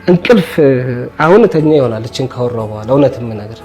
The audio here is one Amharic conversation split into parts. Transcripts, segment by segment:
እንቅልፍ አሁን እተኛ ይሆናል እችን ካወራሁ በኋላ። እውነት የምነግርህ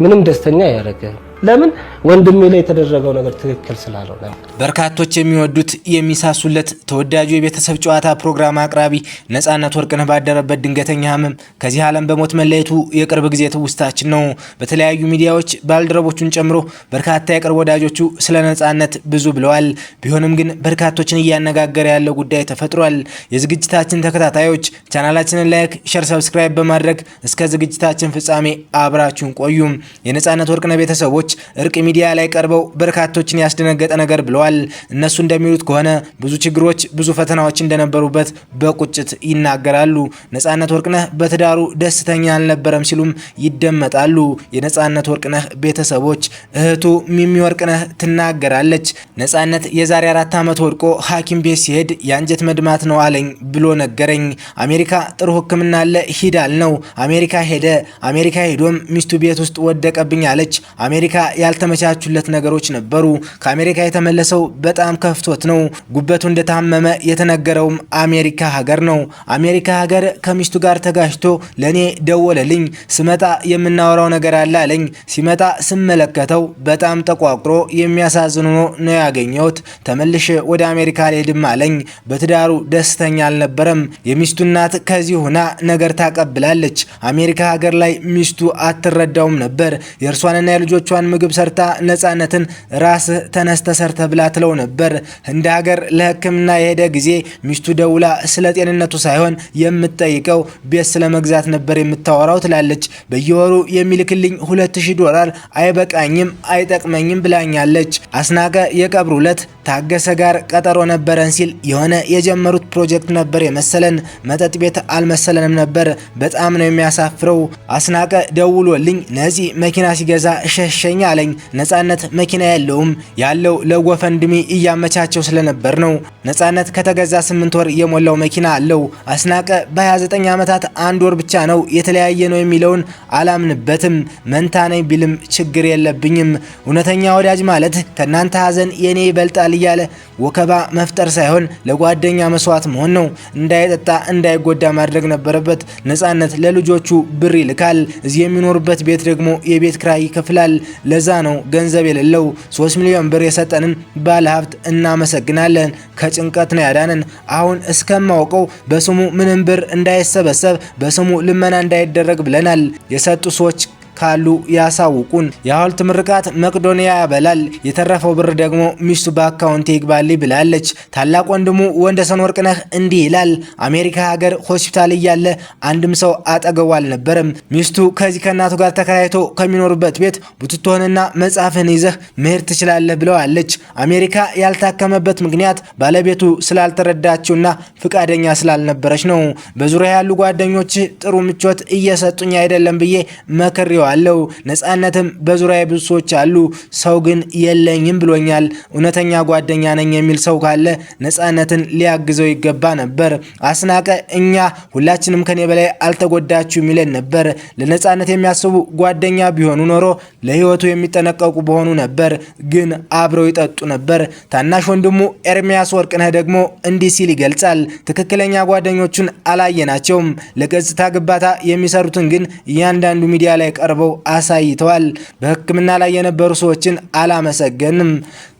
ምንም ደስተኛ አያደርግህም። ለምን? ወንድሜ ላይ የተደረገው ነገር ትክክል ስላልሆነ። በርካቶች የሚወዱት፣ የሚሳሱለት ተወዳጁ የቤተሰብ ጨዋታ ፕሮግራም አቅራቢ ነጻነት ወርቅነህ ባደረበት ድንገተኛ ሕመም ከዚህ ዓለም በሞት መለየቱ የቅርብ ጊዜ ትውስታችን ነው። በተለያዩ ሚዲያዎች ባልደረቦቹን ጨምሮ በርካታ የቅርብ ወዳጆቹ ስለ ነጻነት ብዙ ብለዋል። ቢሆንም ግን በርካቶችን እያነጋገረ ያለው ጉዳይ ተፈጥሯል። የዝግጅታችን ተከታታዮች ቻናላችንን like፣ share፣ subscribe በማድረግ እስከ ዝግጅታችን ፍጻሜ አብራችሁን ቆዩ። የነጻነት ወርቅነህ ቤተሰቦች እርቅ ሚዲያ ላይ ቀርበው በርካቶችን ያስደነገጠ ነገር ብለዋል። እነሱ እንደሚሉት ከሆነ ብዙ ችግሮች፣ ብዙ ፈተናዎች እንደነበሩበት በቁጭት ይናገራሉ። ነጻነት ወርቅነህ በትዳሩ ደስተኛ አልነበረም ሲሉም ይደመጣሉ። የነጻነት ወርቅነህ ቤተሰቦች እህቱ ሚሚ ወርቅነህ ትናገራለች። ነጻነት የዛሬ 4 ዓመት ወድቆ ሐኪም ቤት ሲሄድ የአንጀት መድማት ነው አለኝ ብሎ ነገረኝ። አሜሪካ ጥሩ ሕክምና አለ፣ ሂድ አልነው። አሜሪካ ሄደ። አሜሪካ ሄዶም ሚስቱ ቤት ውስጥ ወደቀብኝ አለች። አሜሪካ ያልተመቻቹለት ነገሮች ነበሩ። ከአሜሪካ የተመለሰው በጣም ከፍቶት ነው። ጉበቱ እንደታመመ የተነገረውም አሜሪካ ሀገር ነው። አሜሪካ ሀገር ከሚስቱ ጋር ተጋጭቶ ለእኔ ደወለልኝ። ስመጣ የምናወራው ነገር አለ አለኝ። ሲመጣ ስመለከተው በጣም ጠቋቁሮ የሚያሳዝን ሆኖ ነው ያገኘሁት። ተመልሼ ወደ አሜሪካ አልሄድም አለኝ። በትዳሩ ደስተኛ አልነበረም። የሚስቱ እናት ከዚህ ሆና ነገር ታቀብላለች። አሜሪካ ሀገር ላይ ሚስቱ አትረዳውም ነበር። የእርሷንና የልጆቿን ምግብ ሰርታ ነጻነትን ራስህ ተነስተህ ሰርተህ ብላ ትለው ነበር። ህንድ ሀገር ለሕክምና የሄደ ጊዜ ሚስቱ ደውላ ስለ ጤንነቱ ሳይሆን የምትጠይቀው ቤት ስለ መግዛት ነበር የምታወራው ትላለች። በየወሩ የሚልክልኝ 2000 ዶላር አይበቃኝም፣ አይጠቅመኝም ብላኛለች። አስናቀ የቀብሩ ዕለት ታገሰ ጋር ቀጠሮ ነበረን ሲል የሆነ የጀመሩት ፕሮጀክት ነበር የመሰለን፣ መጠጥ ቤት አልመሰለንም ነበር። በጣም ነው የሚያሳፍረው። አስናቀ ደውሎልኝ ነፂ መኪና ሲገዛ ሸሸኝ አለኝ። ነጻነት መኪና የለውም፣ ያለው ለ GoFundMe እያመቻቸው ስለነበር ነው። ነጻነት ከተገዛ 8 ወር የሞላው መኪና አለው። አስናቀ በ29 ዓመታት አንድ ወር ብቻ ነው የተለያየ ነው የሚለውን አላምንበትም። መንታ ነኝ ቢልም ችግር የለብኝም። እውነተኛ ወዳጅ ማለት ከእናንተ ሀዘን የኔ ይበልጣል እያለ ወከባ መፍጠር ሳይሆን ለጓደኛ መስዋዕት መሆን ነው። እንዳይጠጣ እንዳይጎዳ ማድረግ ነበረበት። ነጻነት ለልጆቹ ብር ይልካል። እዚህ የሚኖሩበት ቤት ደግሞ የቤት ክራይ ይከፍላል። ለዛ ነው ገንዘብ የሌለው። 3 ሚሊዮን ብር የሰጠንን ባለሀብት እናመሰግናለን። ከጭንቀት ነው ያዳነን። አሁን እስከማውቀው በስሙ ምንም ብር እንዳይሰበሰብ፣ በስሙ ልመና እንዳይደረግ ብለናል። የሰጡ ሰዎች ካሉ ያሳውቁን። የሐውልት ምርቃት መቅዶኒያ ያበላል፣ የተረፈው ብር ደግሞ ሚስቱ በአካውንቴ ይግባልኝ ብላለች። ታላቅ ወንድሙ ወንደሰን ወርቅነህ እንዲህ ይላል። አሜሪካ ሀገር ሆስፒታል እያለ አንድም ሰው አጠገቡ አልነበረም። ሚስቱ ከዚህ ከእናቱ ጋር ተከራይቶ ከሚኖሩበት ቤት ቡትቶህንና መጽሐፍህን ይዘህ መሄድ ትችላለህ ብለዋለች። አሜሪካ ያልታከመበት ምክንያት ባለቤቱ ስላልተረዳችውና ፍቃደኛ ስላልነበረች ነው። በዙሪያ ያሉ ጓደኞች ጥሩ ምቾት እየሰጡኝ አይደለም ብዬ መክሬዋለሁ። ነጻነትም በዙሪያ ብዙ ሰዎች አሉ፣ ሰው ግን የለኝም ብሎኛል። እውነተኛ ጓደኛ ነኝ የሚል ሰው ካለ ነጻነትን ሊያግዘው ይገባ ነበር። አስናቀ እኛ ሁላችንም ከኔ በላይ አልተጎዳችሁም ይለን ነበር። ለነጻነት የሚያስቡ ጓደኛ ቢሆኑ ኖሮ ለህይወቱ የሚጠነቀቁ በሆኑ ነበር፣ ግን አብረው ይጠጡ ነበር። ታናሽ ወንድሙ ኤርሚያስ ወርቅነህ ደግሞ እንዲህ ሲል ይገልጻል። ትክክለኛ ጓደኞቹን አላየናቸውም። ለገጽታ ግንባታ የሚሰሩትን ግን እያንዳንዱ ሚዲያ ላይ ቀርበው አሳይተዋል። በሕክምና ላይ የነበሩ ሰዎችን አላመሰገንም።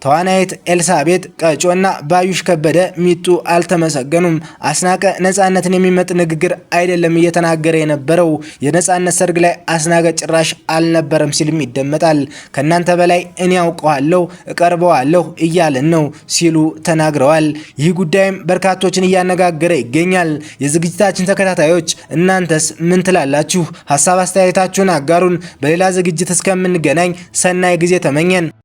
ተዋናይት ኤልሳቤጥ ቀጮና ባዩሽ ከበደ ሚጡ አልተመሰገኑም። አስናቀ ነጻነትን የሚመጥን ንግግር አይደለም እየተናገረ የነበረው። የነጻነት ሰርግ ላይ አስናቀ ጭራሽ አልነበረም ሲልም ይደመጣል። ከእናንተ በላይ እኔ ያውቀዋለሁ፣ እቀርበዋለሁ እያለን ነው ሲሉ ተናግረዋል። ይህ ጉዳይም በርካቶችን እያነጋገረ ይገኛል። የዝግጅታችን ተከታታዮች እናንተስ ምን ትላላችሁ? ሀሳብ አስተያየታችሁን አጋሩን። በሌላ ዝግጅት እስከምንገናኝ ሰናይ ጊዜ ተመኘን።